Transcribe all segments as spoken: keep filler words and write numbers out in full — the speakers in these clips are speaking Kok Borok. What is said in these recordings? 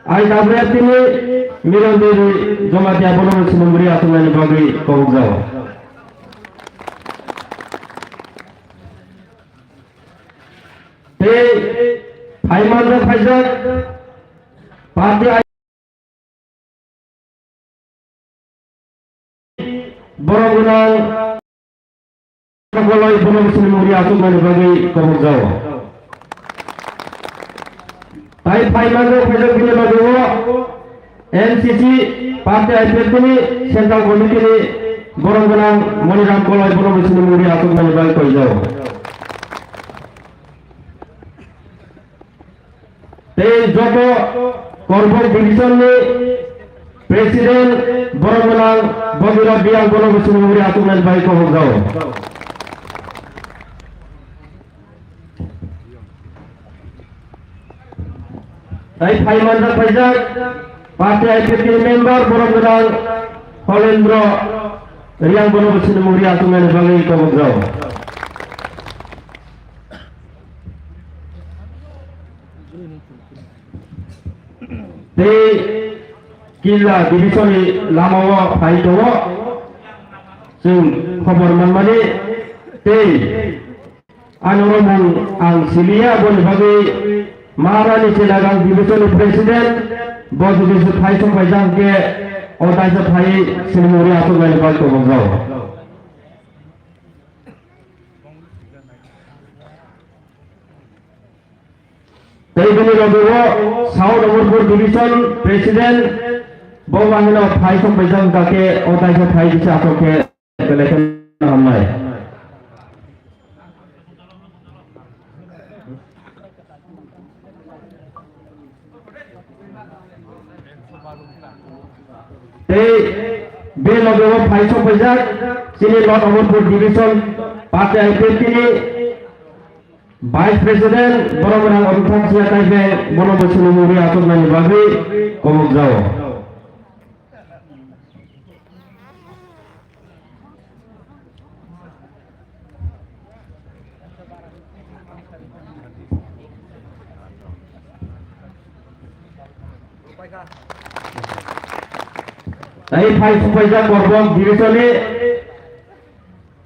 I W F T ni Miran Devi Jamatia bono swnamwi achuknani bagwi kobokjao. Tei phaimanjak phaijak party borok gwnang Koloi bono swnamwi achuknani bagwi kobokjao. Tai phaimanjak phaijak bini bagwi o N C C party I P F T ni Central Committee ni borok gwnang Moniram Koloi bono swnamwi achuknani bagwi kobokjao. Tei joto Korbok division ni president borok gwnang Bhagirath Reang bono swnamwi achuknani bagwi kobokjao. Tei phaimanjak phaijak party I P F T ni member borok gwnang Holendra Reang bono swnamwi achuknani bagwi kobokjao. Tei Killa division ni lamao phai tongo. Chwng khobor manmani tei ani oro mung ang siliya, boni bagwi Maharani Chelagang division ni president bo jodi se phai song bai jang khe o taisa phai swnamwi achuknani bagwi kobokjao. Tei bini loge o South Amarpur Division President bo bahino phai song bai jang khe o taisa phai bisa atok khe belai khe hamnai. Tei bini loge o phai song bai jang chini North Amarpur Division party I P F T ni Vice President borok rang Omthang Sia Taibeng bono bo swnamwi achuknani bagwi kobokjao. Tei phai song bai jang Korbok division ni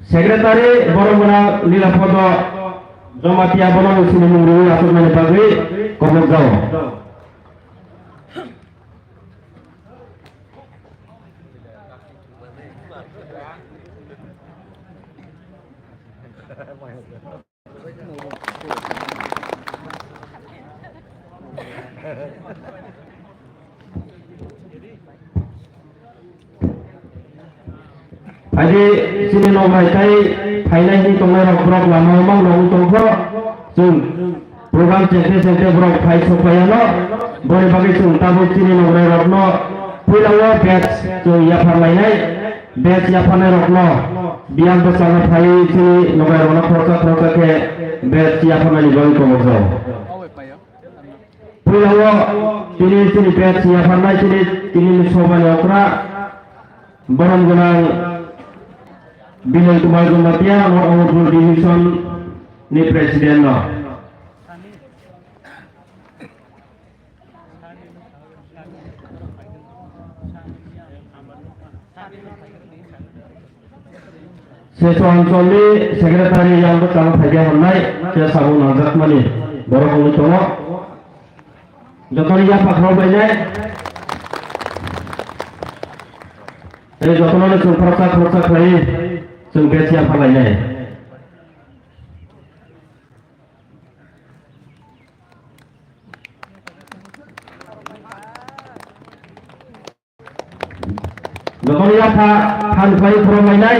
Secretary borok gwnang Nilaphoto Jamatia bono swnamwi achuknani bagwi kobokjao. Phaidi chini nokrai tai phainai hwnwi tongnai rok borok lama o mang nogwi tongkho. Chwng program chengte chengte borok phai sok phaiya no. Boni bagwi chwng tabuk chini nokrai rok no puila o badge chwng yaphar lainai. Badge yapharnai rokno biyang bwskango phaiwi chini nokrai rokno khoroksa khoroksa khe badge yapharnani bagwi kobokjao. Puila o tini chini badge yapharnai chini, tini ni sobani okra borom gwnang Binay Kumar Jamatia, North Amarpur Division ni President no. Seso Anchol ni Secretary yang bwskango phaikha hwnwi khe sabo nangjakmani borok wngwi tongo. Jotoni yapha khorok bainai. Tei jotono chwng khoroksa khoroksa khlaiwi chwng badge yapha lainai. Jotono yapha phan khlai khorok lainai.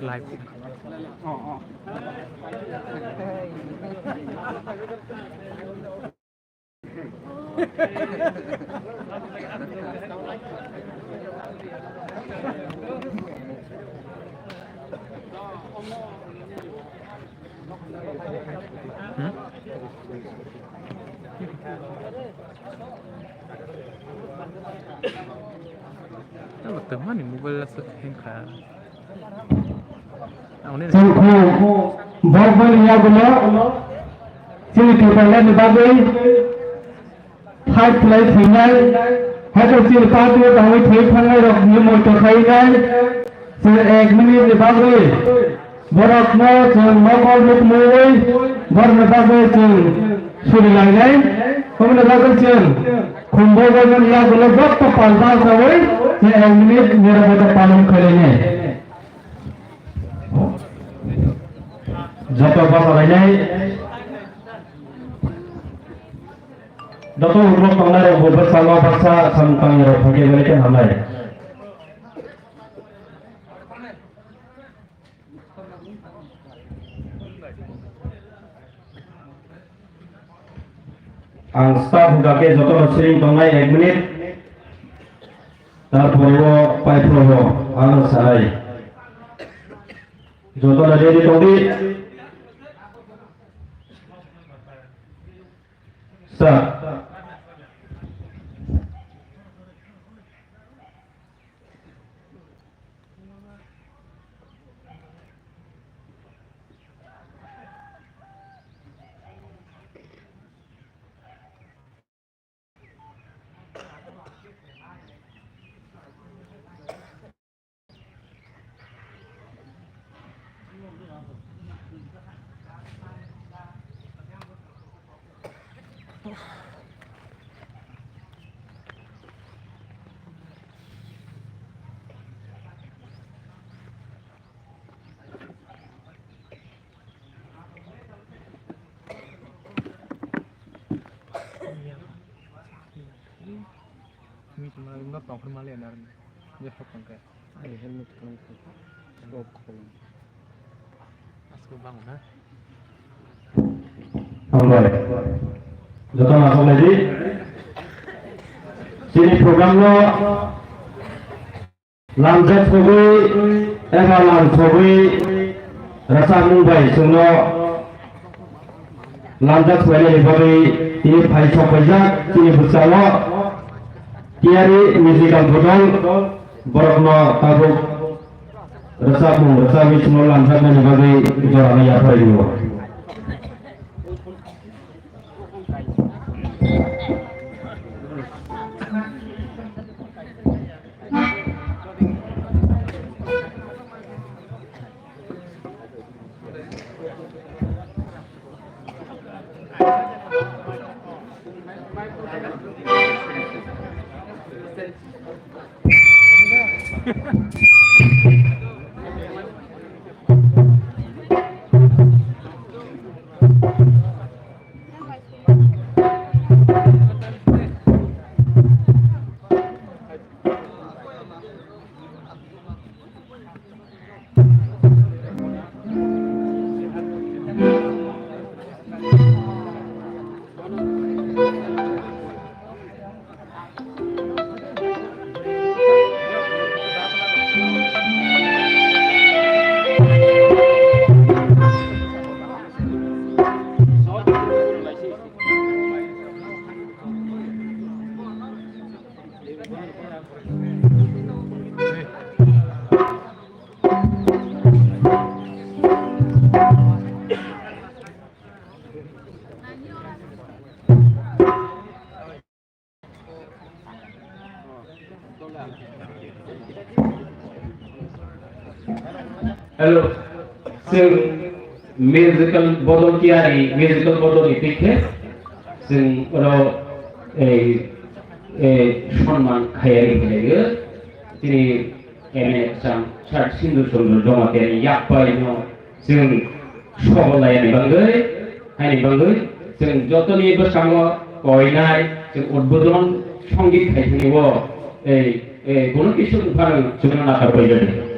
Live. Hmm? Tamo tongmani mobile aswk hengkha. Ang nini Chwng kho bokboni yagulo chini Tipralandni bagwi fight khlai thwinai, hakhe chini party o tongwi thwi thangnai rokni moito khainai. Chwng ek minute ni bagwi borokno chwng mokol mukmui borokni bagwi chwng suri lainai. Oboni bagwi chwng khumbo borokni yagulo joto pal bangsawi chwng ek minute nirabota palon khlainai. Joto basa lainai. Joto urok tongnai rok bo bwskango baksa samung tangni rok phai khe belai khe hamnai. Ang staff hwnkha khe jotono siring tongnai ek minute. Tarpore o paiphrwbo ano sanai. Jotono ready tongdi. Start. Hambai. Joto nasaklaidi. Chini program no lamjak sogwi eba lam sogwi rwchapmung bai chwngno lamjak sogwi bagwi tini phai sok paijak chini bwskango tiyari musical bodol borokno tabuk rwchapmung rwchapwi chwngno lamjaknani bagwi jorano yapharwi rio. Hello, chwng musical bodol tiyari, musical bodol ni pikhe chwng oro ei, ei sonman khayari hinaiyo. Tini M N A chang Sir Sindhu Chandra Jamatia ni yakpai no chwng sobo layani bangwi, haini bangwi chwng jotoni bwskango koinai chwng udbodon songit khaithani o ei, ei, bono kisu buphang chwngno nathar paijadi.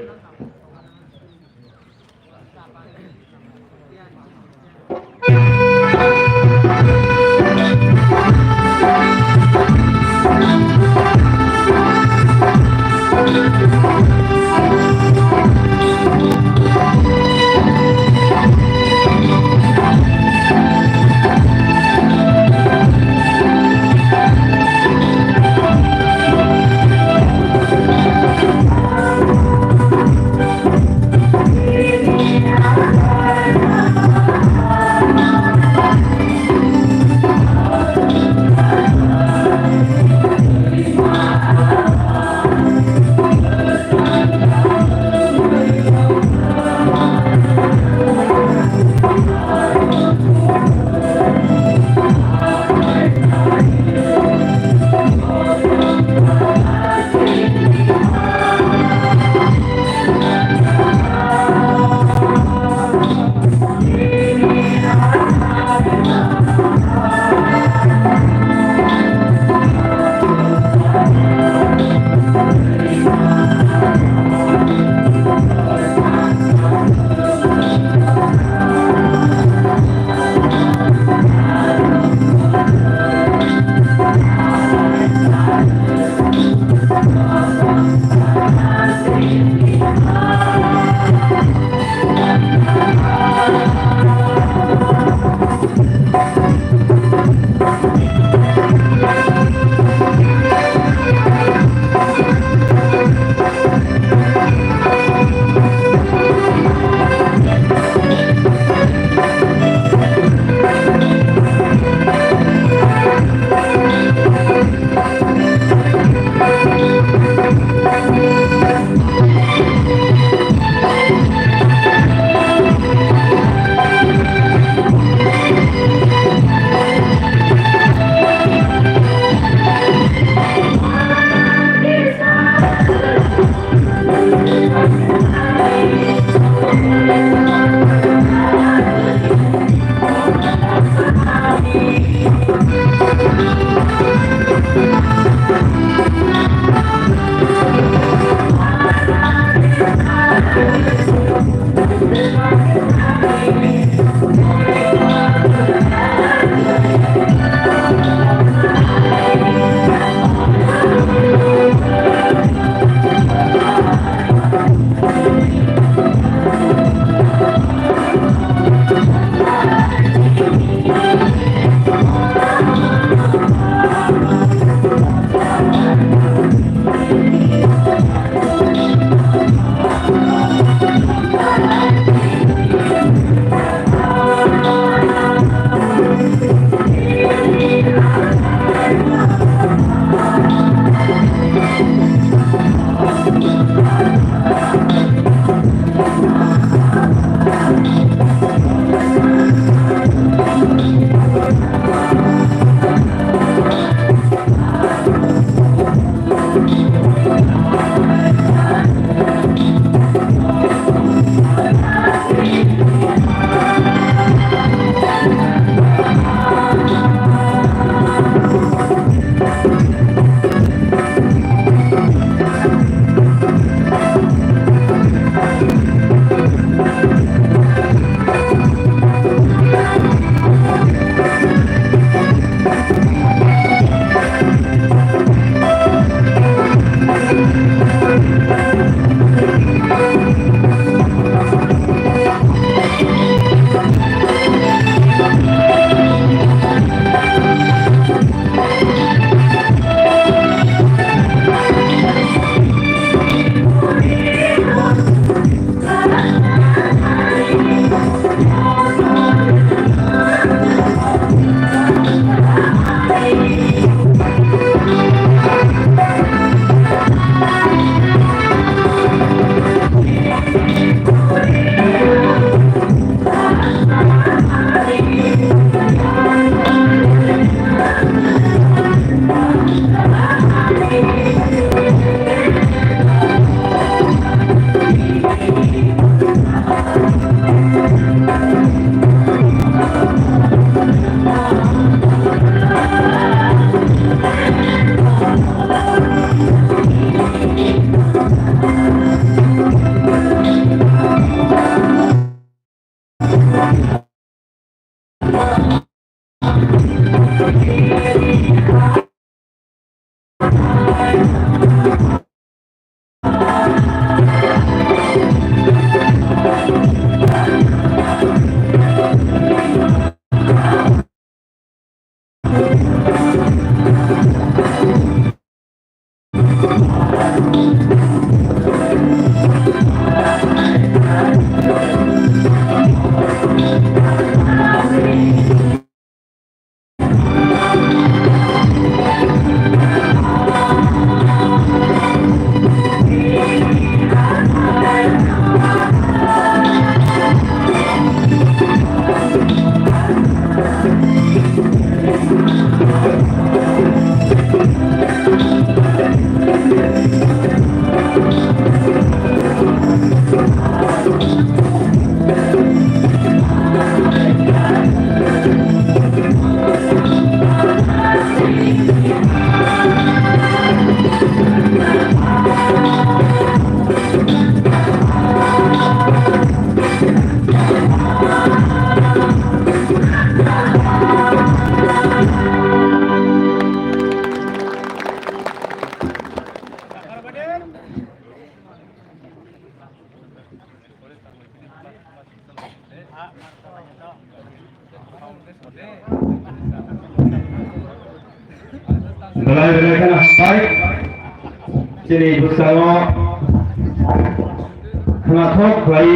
Belai belai kheno hambai. Chini bwskango khwnathok khlai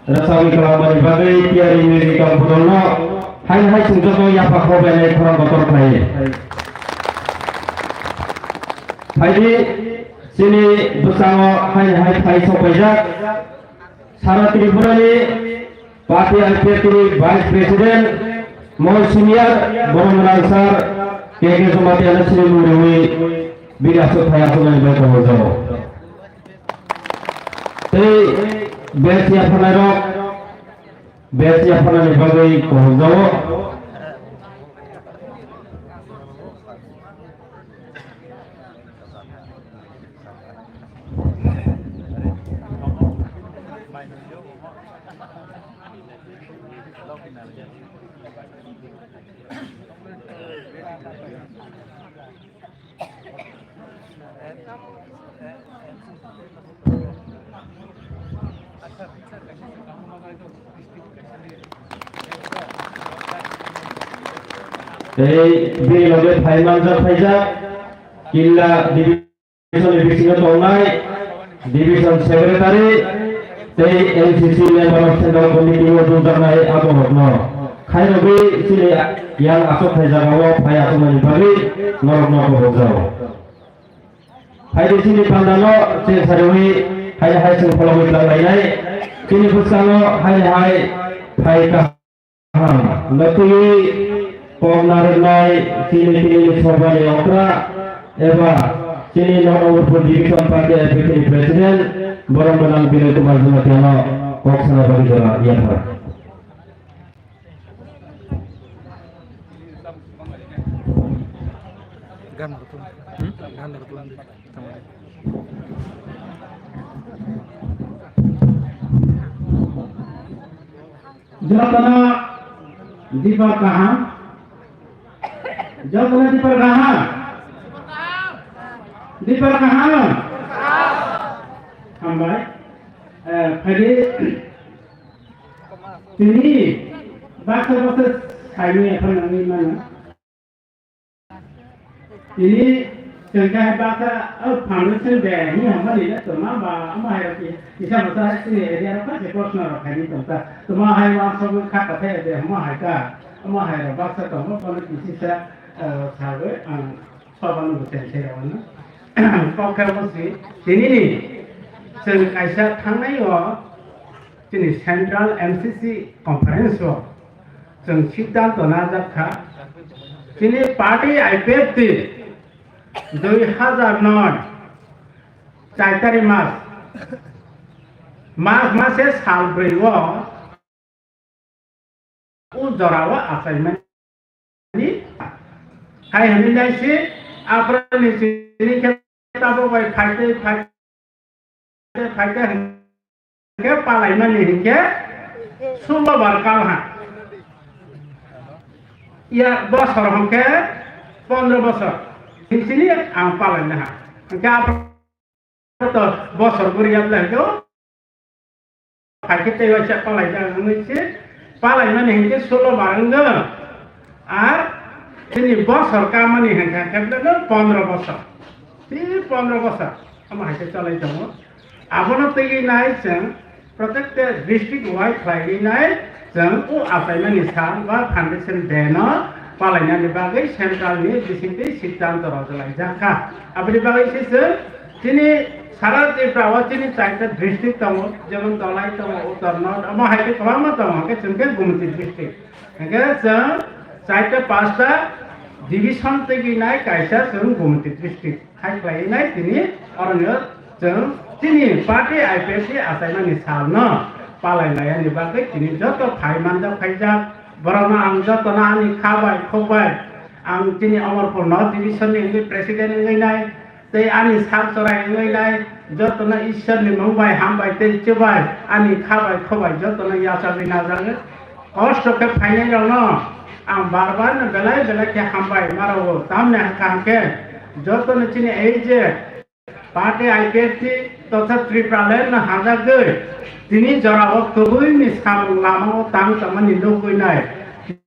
rwchapwi kwlangmani bagwi tiyari wngwi ri tong bodolno haino hai chwng joto yapha kok lainai khorang kotor khlai. Phaidi chini bwskango haino hai phai sok paijak. Sara Tripurani Party I P F T ni Vice President, Moi Senior, Borom Rang Sir, K K Jamatia no sini muriwi bini aswk phai aswk nani bai tongjago. Tei best yapharnai rok, best yapharnani bagwi tongjago. Tei bini loge phai manjak phaijak Killa Division ni bisingo tongnai Division Secretary tei N C C Member of Central Committee o dungjaknai aborokno khairogwi chini yang achuk phai jagao phai achukmani bagwi norokno kobokjago. Phaidi chini pandalo cheng sariwi hai hai chwng phologwi twlang lainai. Chini bwskango hai hai phai kaham. Notwi kok narwknai chini tini ni sobani okra eba chini Nonobur Division Party Executive President Borom Gwnang Binay Kumar Jamatia no kok sana bagwi jora yapha. Gan rw tulang. Hmm? Gan rw tulang di. Tama di. Jotona dipar kaham. Jotona dipar kaham. Dipar kaham. Hambai. Eh, phaidi. Tini baksa baksa saimanya phan nangwi mano. Tini chwng khe baksa, o foundation de hini hwnmani le tongma ba omo hai rok kisa baksa hai chini area rok kha se proshno rok khaini tongkha. Tongma hai ma sobo kha kathai de omo hai kha, omo hai rok baksa tongo, bono kisisa, eh, sagwi ang sobo no bo cheng se rw ano. Kok khe omo si tini ni chwng kaisa thangnai o Chini Central M C C Conference o chwng siddhanto najak kha, chini party I P F T dui hazar noi char tari mas, mas mase sal brwi o o jora o achaimani hai hwnwi nai se, aphuru ni chini khe tabuk bai phaitwi phaitwi phaitwi hwnkhe palaimani hwnkhe sulo bar kal ha. ya bosor hwnkhe pondro bosor. Hinsini ang palaina ha. Hwnkhe abo to bosor bwrwi ya bwlai hwnkhe o hai khe tei waisa palaijak wngwi se palaimani hinkhe sulo bar wngkha. Ar chini bosor kamani hinkha khe bwlai no pondro bosor. Tei pondro bosor. Omo hai khe cholai tongo. Abono twiwi nai chwng protected district wai khlaiwi nai chwng o achaimani sal ba foundation day no palainani bagwi central ni bisingtwi siddhanto rwjalaijak kha. Aboni bagwi se chwng chini sara Tripura o chini chaita district tongo, jemon Dholai tongo, Uttar North, omo hai khe kwbangma tongo, hwnkhe chwng khe Gumti district. Hwnkhe chwng chaita pasta division twiwi nai kaisa chwng Gumti district. Hai khlaiwi nai tini oroni chwng chini party I P F T ni achaimani salno palai laiyani bagwi tini joto phai manjak phaijak borokno ang jotono ani kha bai khok bai ang chini Amarpur North Division ni wngwi president wngwi nai tei ani sak chorai wngwi nai jotono Ishwar ni mung bai hambai tei chubai ani kha bai khok bai jotono yachagwi najago. Kosto khe phainai rokno ang bar bar no belai belai khe hambai maro tamni hwnkha hwnkhe jotono chini ei je party I P F T totha Tripura land no hajagwi tini jorao kwbwini samung lamao tang tongmani nugwi nai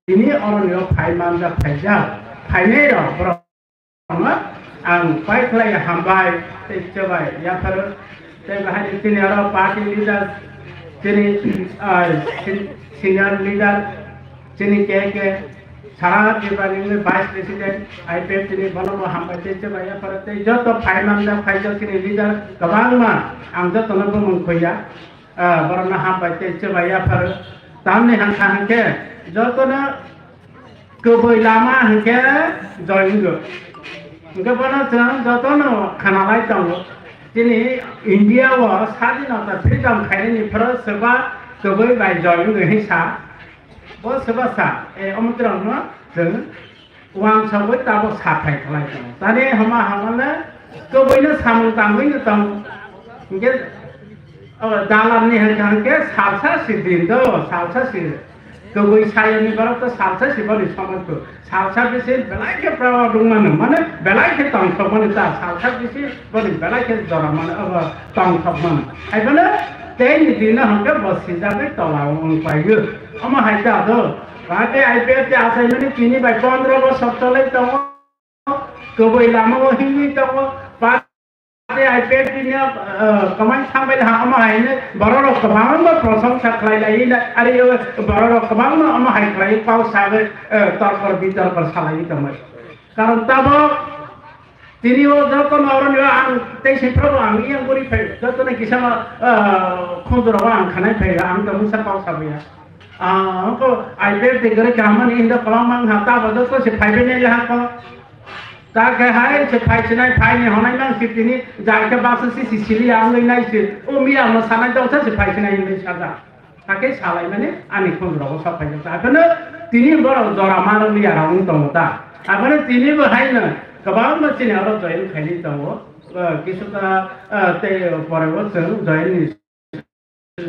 tini oroni o phai manjak phaijak phainai rok borok ang pai khlai hambai tei chobai yapharo tei bahai chini aro party leader chini ah, sen- senior leader chini K K sara Tripura ni vice president I P F T ni bono bo hambai tei chobai yapharo tei joto phai manjak phaijak chini leader kwbangma ang jotono bumung khoya ah, borokno hambai tei chobai yapharo tamni hwnkha hwnkhe jotono Kwbwi lama hwnkhe joy wngo. Hwnkhe bono chwng jotono khnalai tongo. Chini India o sadinota freedom khainani phoro swba kwbwi bai joy wngo hinwi sa. Bo swba sa, e, omo twrwngno chwng uansugwi tabuk sa phai khlai tongo. Tani hama hamale kwbwino samung tangwino tongo. Hwnkhe, o, dalarni hwnkha hwnkhe salsa si din do, salsa si. Kwbwi sayani borok to salsa si boni somoi to. Salsa bisi belai khe prawa dungmano, mane belai khe tongthokmani ta, salsa bisi boni belai khe jora mano, abo tongthokmano. Haiphano teini dino hwnkhe bo sijagwi tola wng paio. Omo hai ta do. Bahai I P F T achaimani tini bai pondro bosor cholai tongo. Kwbwi lamao himwi tongo. Party I P F T ni, eh, kwmai thangbai ha omo hai hwnwi borok rok kwbangma prosongsa khlai lai na, ari o borok rok kwbangma omo hai khlai kau sagwi, eh, torkor bitorkor salai tongmai. Karon tabok tini o joto no oro ni ang tei sipro ang yang guri phai joto no kisa, eh, khundu rok ang khanai phai ang tong sa kau sabai ya. Ah, ko I P F T gari kamani indo kwbangma wngkha, ta bo joto se phaibai nai le ha ko. Ta khe hai se phai sinai, phai ni honai mang si tini, jang khe baksa si si sili ang nai si, o miya mo sanai dok sa se phai sinai hinwi sajak. Ta khe salai mani ani khon rogo sok phai jak. Akhano tini borok jora mano miya rang tongo ta. Akhano tini bo hai no kwbangma chini oro join khaini tongo. Eh, kisu ta, eh, tei pore bo chwng join ni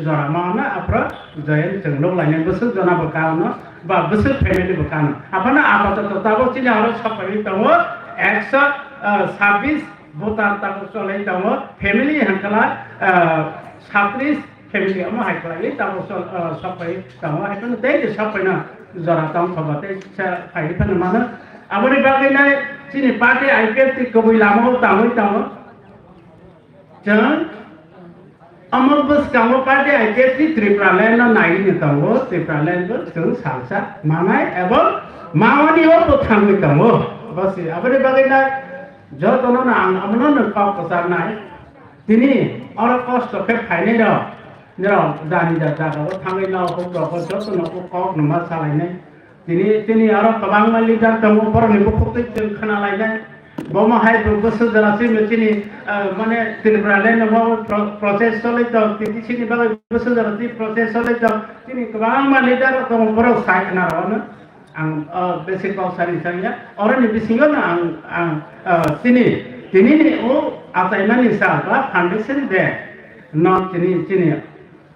jora ma hwnna aphra join chwng nuk lainai bwswk jona bo kano ba bwswk family bo kano. Aphano apato to tabok chini oro sapai tongo ekso, ah, sabis voter tabok cholai tongo family hwnkhala, ah, satris family omo hai khlai tabok chol, ah, sapai tongo. Hai phano tei de sapai na jora tong thoba tei sa phai phano mano. Aboni bagwi nai chini party I P F T kwbwi lama o tangwi tongo. Chwng omo bwskango party I P F T Tripura land no naiwi tongo, Tripura land bo chwng salsa manai ebo mawani o bo thangwi tongo. Bo se aboni bagwi na jotono no ang abono no kok kwcharnai. Tini oro kosto khe phainai rok, norok jani ja jaga o thangwi no huk rok jotono kok no ma salainai. Tini, tini aro kwbangma leader tongo, borokni bukhuk twi chwng khna lainai. Bomo hai bo bwswk jora simi chini, ah, mane Tripura land no bo pro-, process cholai tong, T T C ni bagwi bwswk jora twi process cholai tong. Chini kwbangma leader rok tongo, borok sai khna rw ano. Ang, ah, besi kok sani sanya. Oroni bisingo no ang, ang, ah, chini, tini ni o achaimani sal ba foundation day no chini, chini,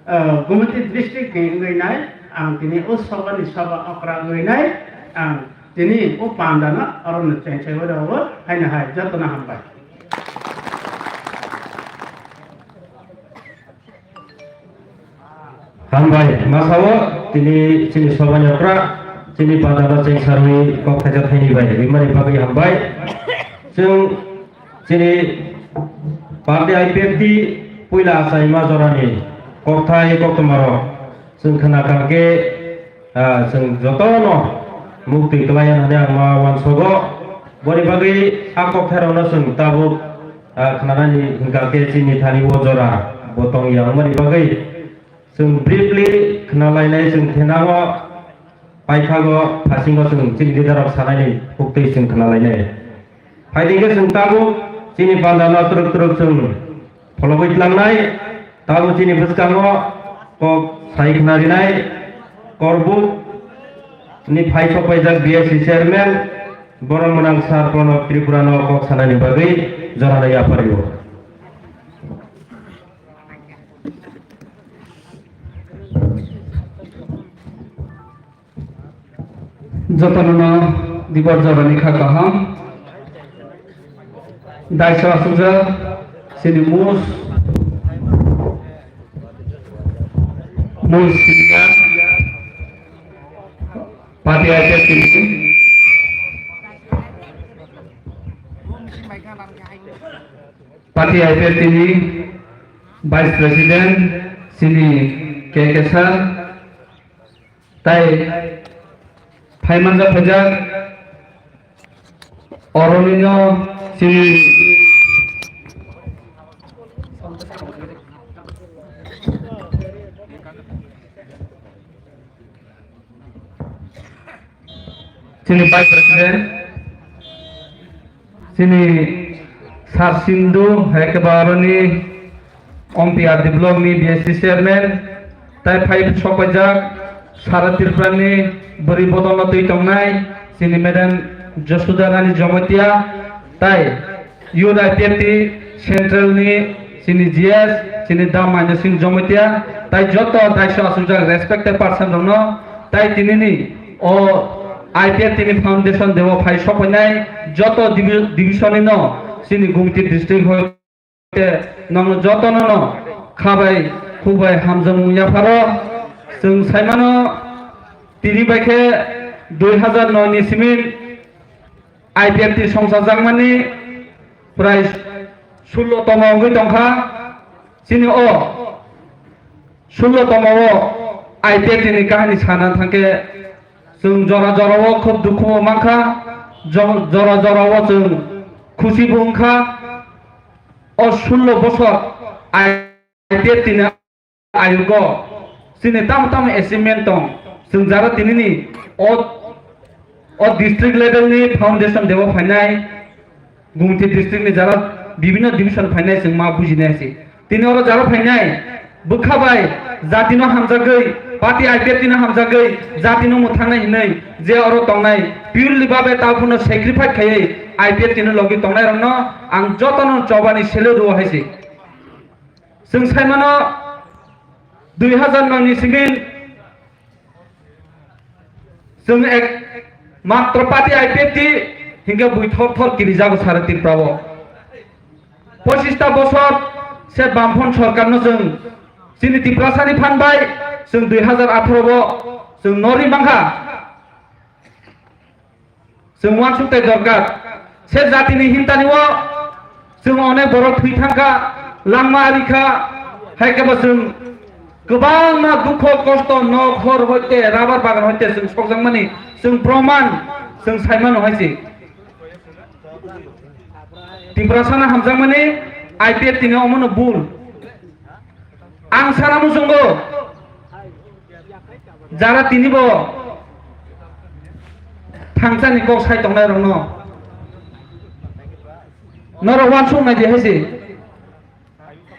ah, Gumti district ni wngwi nai, ang tini o soba ni soba okra wngwi nai, ang Tini o pandano aro no cheng cheng bai rw haino hai jotono hambai. Hambai, masao tini chini sobai okra, chini padano cheng sarwi kok thaisa thaini bai, rimani bagwi hambai. Chwng chini party I P F T puila achaima jorani kokthai koktwmarok chwng khna kha khe, ah, chwng jotono muktwi klai ya hwnwi ang ma uansogo. Boni bagwi a kokthairokno chwng tabuk, ah, khnanani hwnkha khe chini thani o jora bo tong ya wngmani bagwi. Chwng briefly khna lainai, chwng thenango paithago phasingo chwng chini leader rok sanaini huktwi chwng khna lainai. Phaidi khe chwng tabuk chini pandano twrwk twrwk chwng phologwi tlangnai, tabuk chini bwskango kok sai khna rinai, Korbuk ni phai sokpaijak B S C chairman, borok mwnang Sir Pranab Tripura no kok sanani bagwi jorano yaphario. Jotono no dibor jorani kha kaham. Daisa asukjak chini mus, mus senior party I P F T ni, party I P F T ni Vice President chini K K sir. Tai phaimanjak phaijak oroni no chini chini Vice President, chini Sir Sindhu, hai khe ba aroni Ompi R D block ni B S C chairman, tai phai sokpaijak Sara Tripura ni bwrwi bodol no twi tongnai, chini Madam Josuda Rani Jomotia, tai Youth I P F T Central ni chini G S, chini Da Maina Singh Jomotia, tai joto daisho asukjak respected person rokno, tai tinini o I P F T ni foundation deo phai sokpainai joto divi-, division ni no chini Gumti district hoite nong jotono no khabai khubai hamjamung yapharo. Chwng saimano tini bai khe dui hazar noi ni simi I P F T songchajakmani prai sullo tongma wngwi tongkha. Chini o sullo tongma o I P F T ni kahani sana thangkhe chwng jora jora o khub dukhu o mankha, jo-, jora jora o chwng khusi bo wngkha. O sullo bosor I P F T ni ayugo chini tamo tamo achievement tong, chwng jara tinini o, o district level ni foundation deo phainai, Gumti district ni jara bibhinno division phainai chwng ma bujinai se. Tini oro jara phainai bwkha bai jatino hamjagwi, party I P F T no hamjagwi, jatino mwthangnai hinwi je oro tongnai purely babe ta phano sacrifice khaiwi I P F T no logi tongnai rokno ang jotono chobani salute rwo hai se. Chwng saimano dui hazar noi ni simi chwng ek matro party I P F T hinkhe bui thor thor kirijago sara Tripura o. Pochista bosor se Bamphon sorkar no chwng chini Tiprasani phan bai chwng dui hazar atharo o chwng nori mankha. Chwng uansuk tai dorkar. Se jatini hintani o chwng onek borok thwi thangkha, langma ari kha, hai khe bo chwng kwbangma dukho kosto nok hor hoite rubber bagan hoite chwng sokjakmani chwng proman chwng saimano hai se. Tiprasano hamjakmani I P F T ni omono bul. Ang sana muchungo jara tini bo thangchani kok sai tongnai rokno norok uansuk nai di hai se.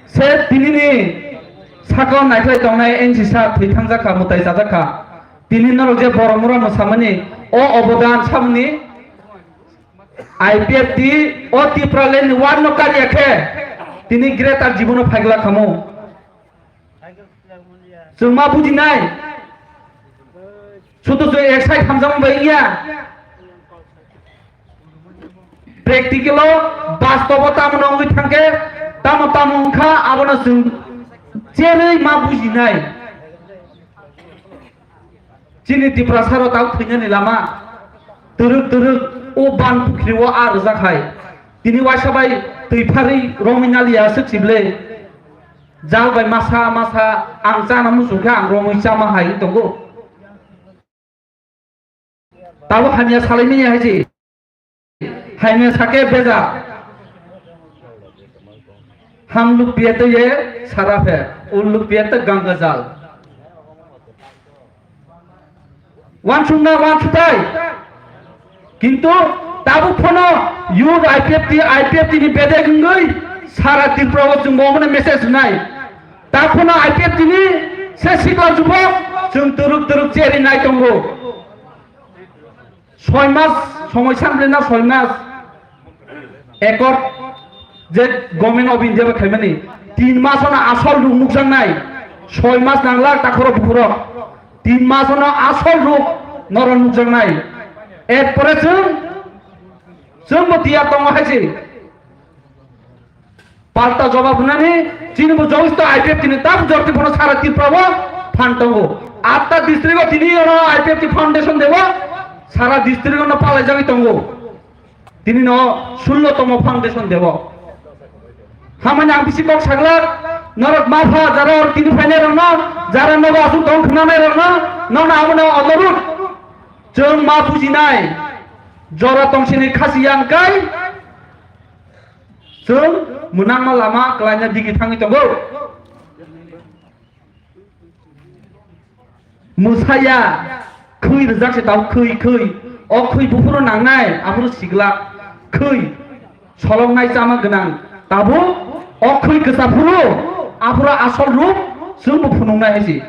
Se tinini sakao naikhlai tongnai N C sa thwi thangjak kha, mwtai chajak kha. Tini norok je borok mura mwsamani o obodan samani I P F T o Tipraland ni one no karya khe tini greater jibono phaigla khamu. Chwng ma bujinai. Sudu chwng ek side hamjakma bai ya. Practical o, bastobo tamo wngwi thangkhe, tamo tamo wngkha, abono chwng cherwi ma bujinai. Chini Tiprasa rok tabuk thwinani lama twrwk twrwk o ban pukhri o a rwjak hai. Tini waisa bai twi pharwi romwi naliya swk si ble. Jal bai masa masa ang chana muchung khe ang romwi chama hai tongo. Tabuk hamya salai manya hai se. Haino sake beja. Ham luk piya to ye sarap hai, ul luk piya to ganga jal. Wansukna wansutai. Kintu tabuk phano youth I P F T, I P F T ni bedek wngwi sara Tripura o chwng bo omono message rwnai. Tabuk phano I P F T ni se sikla jubok chwng twrwk twrwk cheri nai tongo. Soi mas somoi samble na soi mas accord je Government of India bai khaimani tin mas ono asol ruk nukjaknai, soi mas nangla takhoro bukhurok tin mas ono asol ruk noro nukjaknai. Erpore chwng chwngbo tiyar tongo hai se. Palta jobab rwnani chini bo joisto I P F T ni tabuk jorti phano sara Tripura o phan tongo. Atta district o tini ono I P F T foundation debo sara district ono palai jagwi tongo. Tini no sullo tomo foundation debo. Hamani ang bisi kok saglak norok ma pha jara or tini phainai rokno jara nogo asuk tong khwnanai rokno nono abono onorud chwng ma bujinai jora tongsini khasi yang kai. Chwng mwnangma lama kwlaina digi thangwi tongo. Mwsaya khwi rijak se tabuk khwi khwi. O khwi buphuru nangnai, aphuru sigla khwi. Solongnai chama gwnang. Tabuk o khwi kwsa phuru, aphuru asol rup chwngbo phunuknai hai se.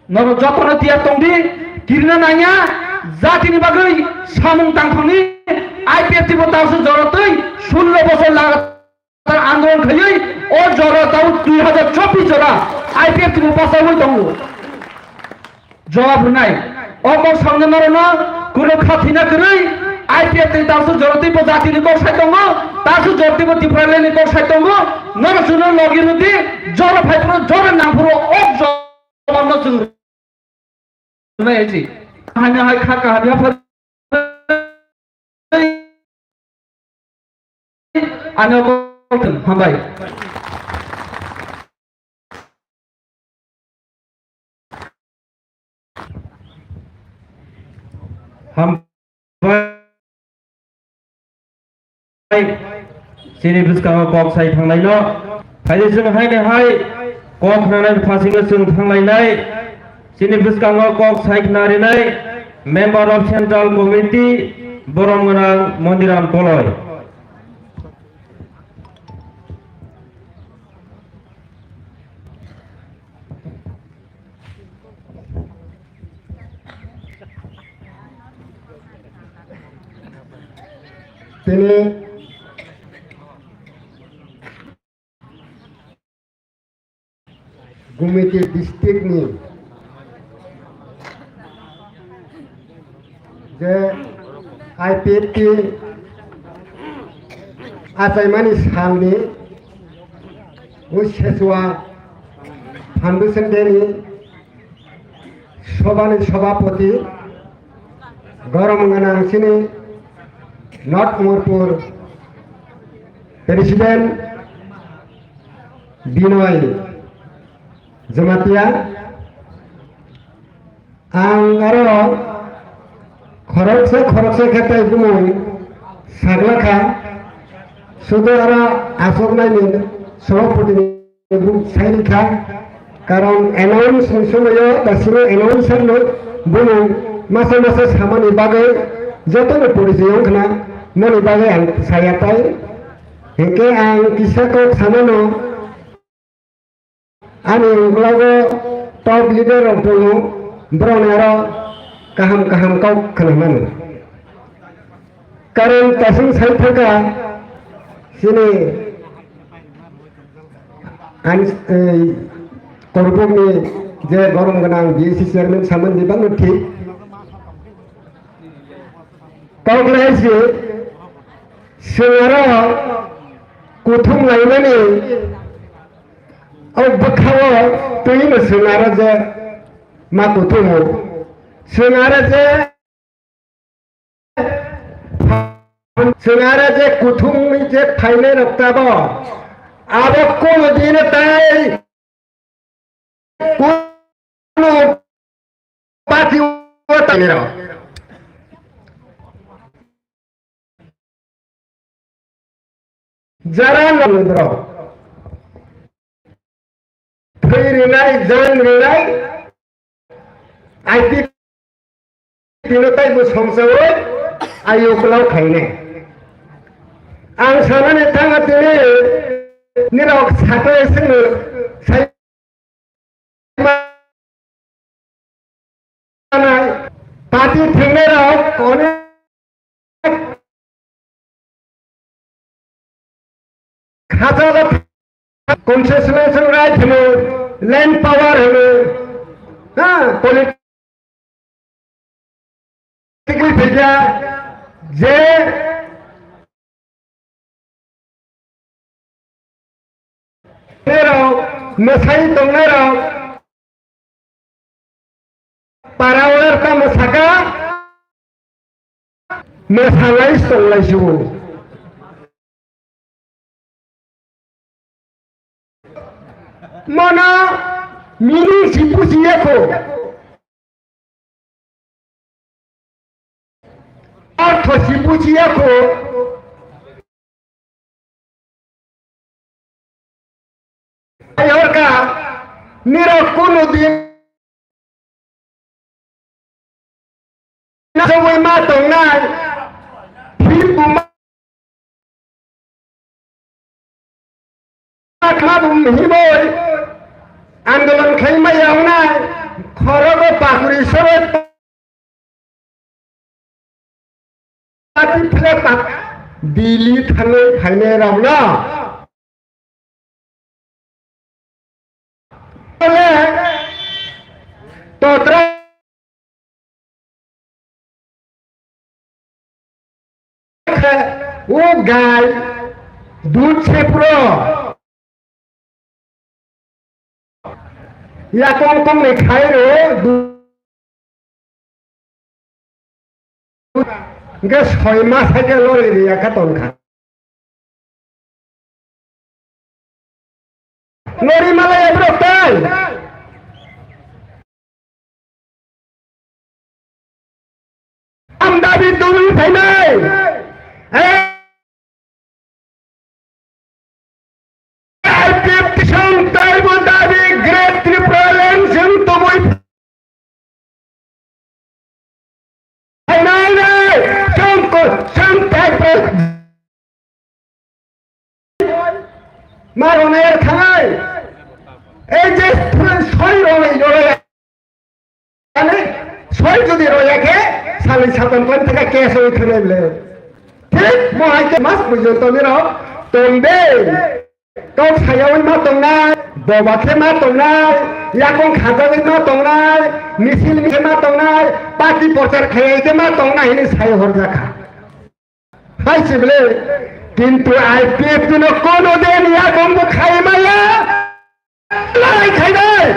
Norok jotono tiyar tongdi, kirina nangya, jatini bagwi samung tangthokni I P F T bo tabukse jorotwi sullo bosor lagatar andolon khaiwi o jora tabuk dui hazar chobbish jora I P F T bo bachaui tongo. Jawab rwnai. O kok samjak norokno kunu kha thwina kwrwi I P F T ni tabukse jorotwi bo jatini kok sai tongo, tabukse jorotwi bo Tipralandni kok sai tongo, norok chwngno logi rwdi, jora phaiphuru jora nangphuru o jora Bono chwng rwnai hai se. Haino hai kha kaham ya phar. Ano kok hambai. Ham Chini bwskango kok sai thangnaino. Phaidi chwng haini hai kok khnanai phasingo chwng thanglainai. Chini bwskango kok sai khna rinai Member of Central Committee, borom gwnang Mondiram Koloi. Tini Gumiti district ni je I P F T achaimani salni o Sechua Foundation Day ni sobhani sobhapoti gorom gwnang chini North Amarpur President Binoy Jamatia. Ang aro khoroksa khoroksa khe tei bumung sagla kha, sudu aro aswknaini sobhapoti ni bumung sai rikha, karon announce ni somoyo dasingo announcer no bumung masa masa samani bagwi jotono porichoi wngkhna, moni bagwi ang saya tai. Hinkhe ang kisa kok samano. Ani uklogo top leader rok tongo, borokni aro kaham kaham kok khna mano. Karon tasing sai thangkha chini ani, ei, Korbukni je gorom gwnang B A C chairman samani bangno thik. Kok lai se Chwng aro kuthum laimani o bwkhao twi no chwng aro je ma kuthumo. Chwng aro je, chwng aro je kuthumni je phainai rok tabo, abo kono dino tai Kunu party o tangnai rok. Jara nang rok. Thwi rinai, jan rinai, I P Tino tai bo songchawi ayo kwlao khainai. Ang sanani thangkha tini nirok sakha sengno sai manai party thwngnairok onek Khajalo constitutional right hwno, land power hwno, ha, political thikya je terok mwsai tongnairok para order tamo saka mwsalai tonglai sugo. Mono meaning si bujiya kho. Artho si bujiya kho. Yorka nirok kunu din Nasogwi ma tongnai, phim bo ma, ma bo himoi andolon khlai ma ya wngnai, khorogo pakri soroi party flag ta Delhi thangwi phainai rokno. Totra khe o gai dud se puro yakong kong ni khai ro dud Hingke soi mas hai khe lori riya khe tongkha. Lori malai abrok tai. Am dabi tubui phainai. I P F T song taibo dabi Great Tripura Land song tubui phainai re, song ko, song taibo. Maro na er thangai. Ei je soi roi roi Ani soi jodi roya khe salai satam klan thaka case oi thane le. Thik mo hai khe mas bujon to niro tong de. Kok sayawi ma tongnai, boba khe ma tongnai, yakong khajawi ma tongnai, misil khe ma tongnai, party prochar khayai khe ma tongnai hini sai horjakha. Hai se bele, kintu I P F T no kono din yakong bo khai maya, lai khai dai.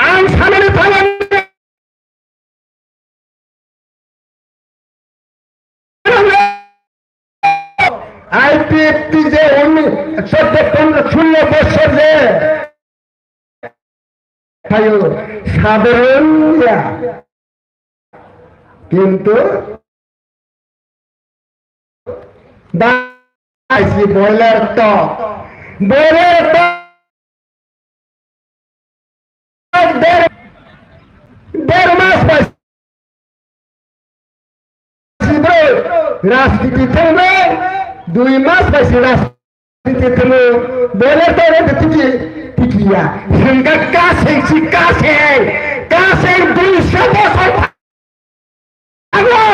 Ang sanani thango I P F T je uni choddo pondro sullo bosor je Phaio, sadharon ya. Kintu da aisi boiler to. Boiler to. Der, der mas bai Sibro, rajniti thangno, dui mas bai se rajniti thango, boiler to re tiki, tiki ya. Hingka kaseng si kaseng, kaseng dui sho bosor thango.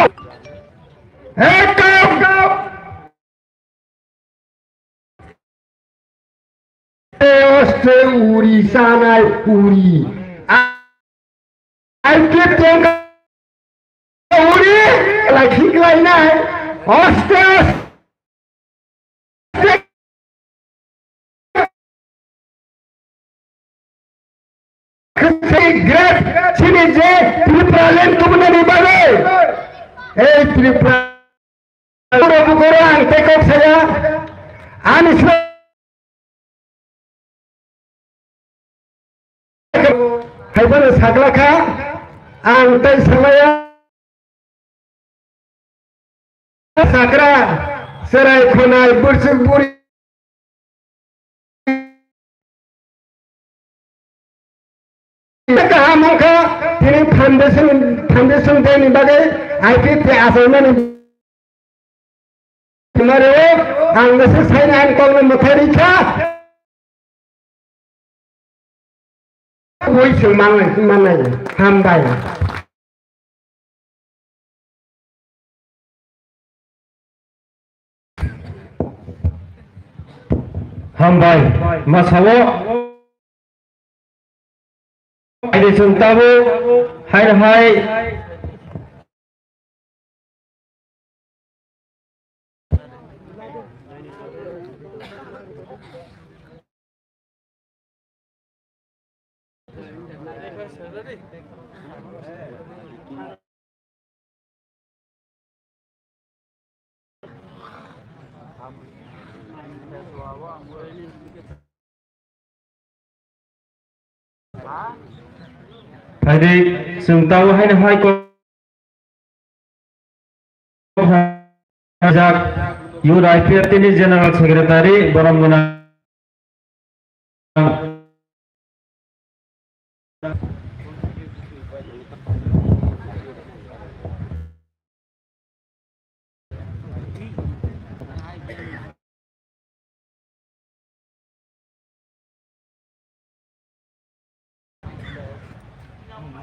Ekdom. Oste uri sanai uri. I P Uri, lakhik lainai, aste aste Great chini je Tripura land kubunani bagwi, ei Tripura bukoro ang tei kok saya, ani sila hai bono sakla kha, ang tei salaya. Sakra, chwrai khonai, bwswk buri. Kaham wngkha, tini foundation, foundation day ni bagwi I P F T achaimani tongmani o, ang nokha saina ang kokno mwthai rikha. Ui se manai, manai, hambai. Hambai, masao. Hai de chwng tabuk, hai hai. Phaidi, chwng tamo haino hai ko-, jak, Youth I P F T ni General Secretary, borom gwnang.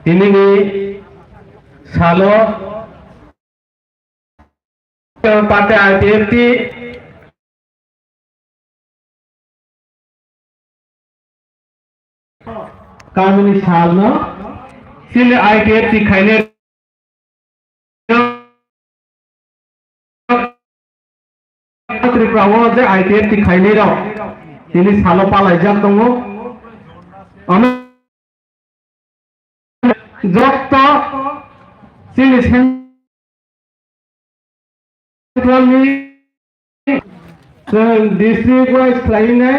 Tinini salo party I P F T Kamini salno chini I P F T khainai Tripura o je I P F T khainai rok tini salo palaijak tongo. Ano jotto chini central ni, chwng district wise khlainai.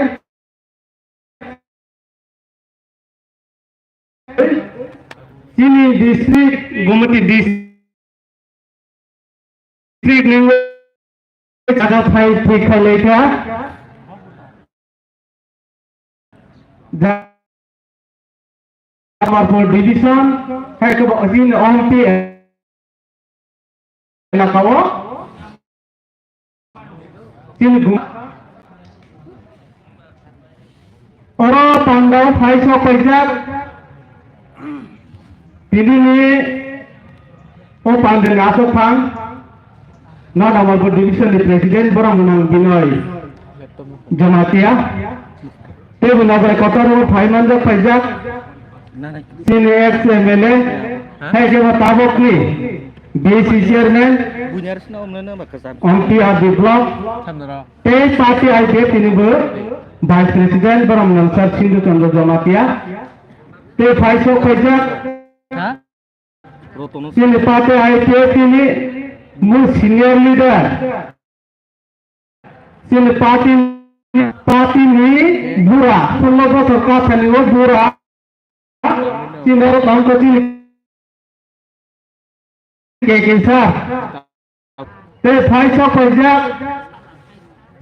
Chini district, Gumati district ni jaga phai thik khailai kha. Jamalpur division, hai khe bo chini O M P elaka o chini gu-, oro pandao phai sok paijak. Tini ni o pandeni aswk phang, North Jamalpur division ni president borok nang Binoy Jamatia. Tei bo nabai kotor o phai manjak paijak. Chini ex M L A, hai khe bo tabok ni B C chairman, M P R D block. Tei party I P F T ni bo vice president borok nang Sir Sindhu Chandra Jamatia. Tei phai sok paijak. Chini party I P F T ni mung senior leader. Chini party, party ni bura, sullo bosor kasani o bura. Chini oro tong ko chini K K sir. Tei phai sok paijak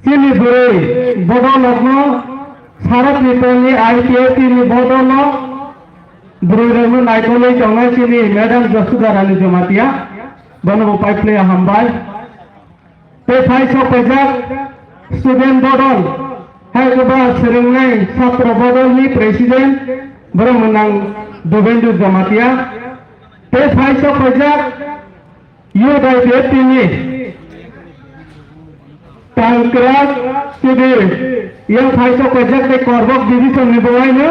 chini bwrwi bodolrokno, Sarak Nipalni I P F T ni bodolno bwrwirokno naikolwi tongnai chini Madam Josuda Rani Jamatia, bono bo pai phlaiya hambai. Tei phai sok paijak student bodol, hai kwbangma swrwngnai chhatro bodolni president, borok mwnang Dubendu Jamatia. Tei phai sok paijak Youth I P F T ni Pankaj Sudhir, yang phai sok paijak tei Korbok division ni bo waino,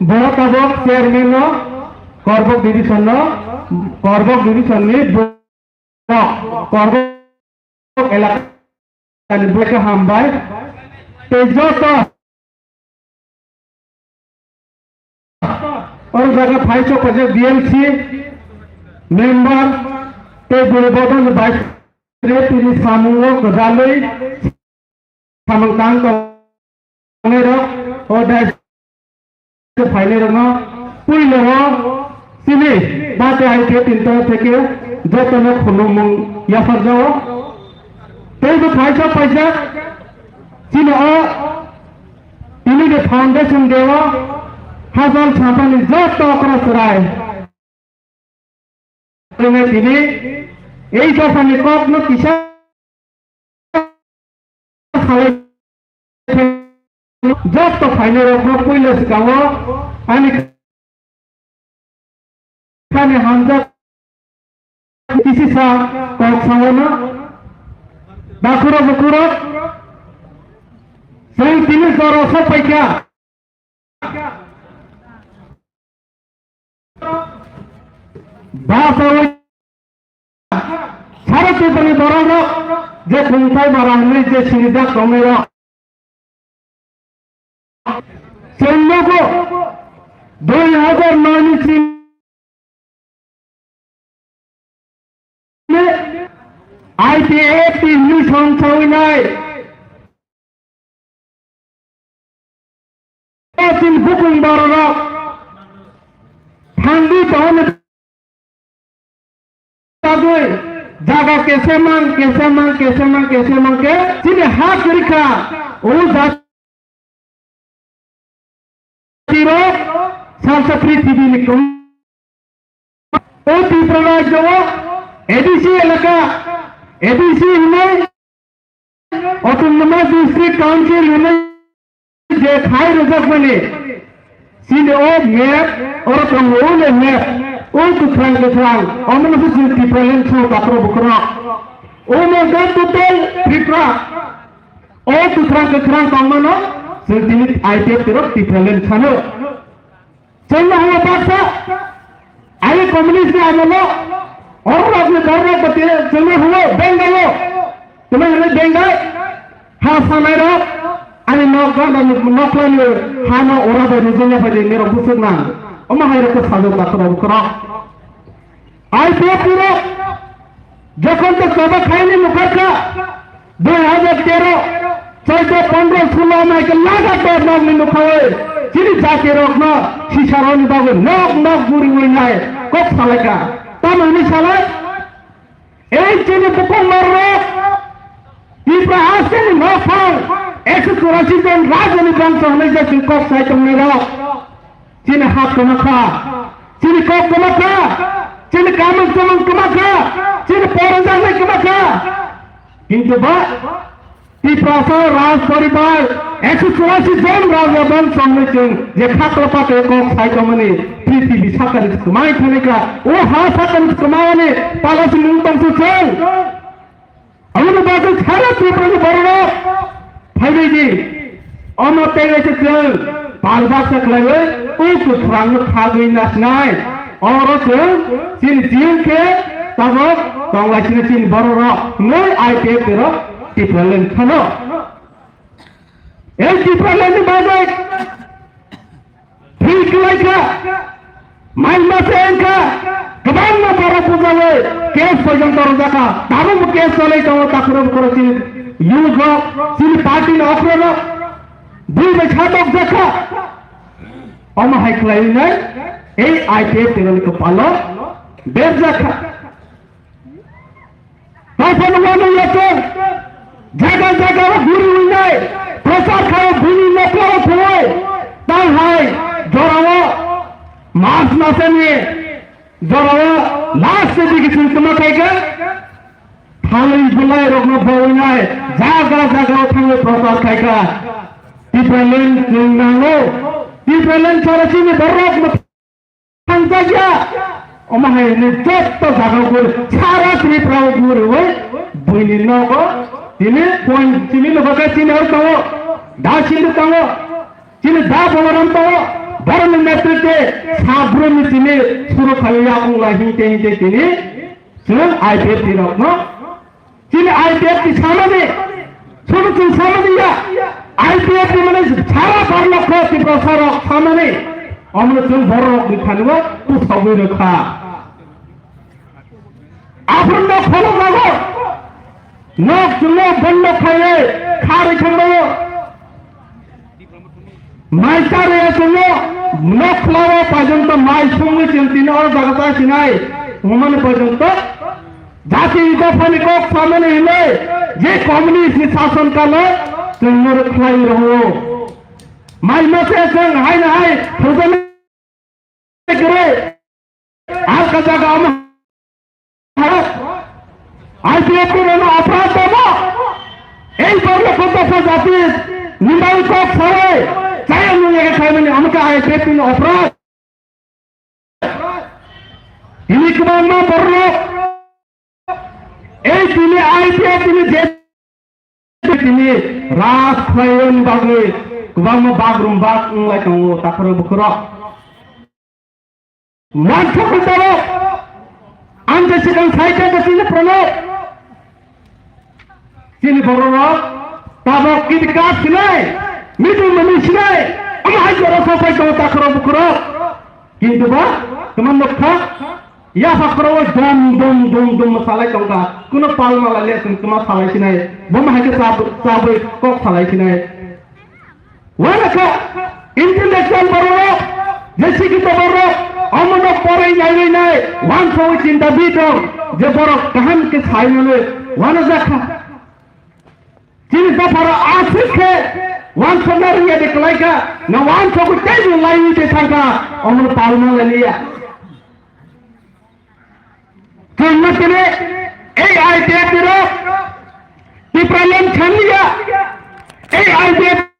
borok tabok chairman no, Korbok division no, Korbok division ni bo-, Korbok elaka ni bo khe hambai. Tei joto oro jaga phai sok paijak D M C member tei bwrwi bodol ni vice president ni samung o gwdalwi samung tang tongnai rok o dai phainai rok no puila o chini bate I P F ni tong theke joto no khulumung yapharjao. Tei bo phai sok paijak chini o tini ni foundation day o hajal sampani joto okra chwrai. Tini ei dophani kokno kisa salai joto phainai rokno puila swkango ani Thani hamjak kisi sa kok sawano. Bakhura bukhura. Chwng tini jora sok paikha. Ba sawi sara tubani borok rok je khungthai bara hwnwi je sinijak tongnai rok. Chwng nogo dui hajar noi ni simi I P F ni mission sawinai. Chini bukung bororok thangwi tongna bagwi jaga kesemang, kesemang, kesemang, kesemang khe chini ha kwrwikha. O jat- Tiro salsa prithibi ni kung. O Tripura rajyo o A D C elaka, A D C hinwi Autonomous District Council hinwi je khai rwjakmani chini o map, oro tongo o le map, o kwthang kwthang, omono se chini Tipraland sao takhro bukhro. Omo khe total Tripura. O kwkhrang kwkhrang tongmano chwng tini I P F tirok Tipraland sano. Chwngno hwnwi baksa, ani communist ni amolo orokni bororok bo tini chwngno hwnwi bengdaio. Tini hwnwi bengdai, ha sanairok, ani nok gana noklani hano ora bai rujungya bai nirok bwswk nang. Omo hai rok khe sajwk bakhro bukhro. I P F ni rok jokhon to choba khaini nukharkha, dui hajar tero, chaudo, pondro, sulo mai khe lagatar nokni nukhawi chini jati rokno sisaroni bagwi nok nok guriwi nai kok salaikha. Tamo hwnwi salai, ei chini bukung norok Tipra hasteni nokphang ekso churasi jon rajani bongso hwnwi je chwng kok sai tongnai rok. Chini hak kwma kha, chini kok kwma kha, chini kamung chumung kwma kha, chini porajak nai kwma kha. Kintu ba Tiprasa Raj Poribar ekso churasi jon Raja Bong songni chwng je khaklo pate kok sai tongmani prithibi sakani kwmai thani kha, o ha sakani kwmani pala si mung tong su chwng. Aboni bagwi sara Tripura ni bororok phaibai di. Omo tei bai se chwng pal baksa khlaiwi o kwkhrang no khagwi nasnai. Oro chwng chini chiyung khe tabok tonglaisini chini bororok hwnwi I P F rok Tipraland phano. Ei Tipraland ni bagwi thwi kwlai kha, mai masa wng kha, kwbangma borok bujawi case porjonto rwjak kha, tabukbo case cholwi tongo, takhurok bukhurok chini youth rok, chini party ni okhrok rok, bui bai kha tokjak kha. Omo hai khlaiwi nai ei I P F ni kwpalo berjak kha. Kaisa nungmano yatung jaga jaga o guri winai prochar khaio bini nokla o thwngwi. Tang hai jorao March masani jorao last digi chwng kwma khaikha. Thalwi bwlai rokno bowinai jaga jaga o thangwi prochar khaikha. Tipraland chwng nango. Tipraland sara chini borok no thangjak ya. Omo hai hwnwi joto jaga o guri, sara Tripura o guriwi buini nogo tini point chini nogo khe chini aro tongo, da Sindhu tongo, chini da Balaram tongo, Borokni netritwe sabrumni tini suru khawi yakung lai hingte hingte tini chwng I P F T rokno chini I P F T samani suru chwng samani ya I P F T mane sara barlokho Tiprasa rok samani omono chwng borok rokni thani o tusogwi rwkha. Aphuru nok kholo jago. Nok chwngno bondo khaiwi kharwi thangbaio. Mai charwi chwngno nok khlao porjonto mai songwi chwng tini oro jaga ta sinai. Humani porjonto jati dophani kok samani hinwi je communist ni sason kalo chwngno khlai rohoro. Mai mase chwng hai na hai thujani Kre, alka jaga ama harap. I P F T rano aparad tamo. Ei borok koto sa jati nindai kok sarai. Chaya nung ege khaimani amka I P F T no aparad. Ini kwbangma borok. Ei tini I P F T ni je tini raj khlaiyani bagwi kwbangma bagrum bag wnglai tongo takhoro bukhoro. Mansukni tabo ang je sikang saikha je chini prono. Chini bororok tabok kiti kap sinai, mitung mani sinai, ama hai jora sopai tongo takhoro bukhoro. Kintu ba, teman nokha, ya sakro dom dom dom dom salai tongkha. Kuno pal malai le sing tuma salai sinai. Bom hai ke sab-, sabui kok salai sinai. Wana kha, intellectual borok, je sikito borok, omono porai naiwi nai, wanso chinta bitong, je borok kaham ke sai nai, wana jakha. Chini dopharo aswk khe wansokna rwngya de kwlai kha, na wansokwi tei bo laiwi tei thang kha, omono palma lai liya. Chwngno tini ei I P F T rok Tipraland khan liya, ei I P F T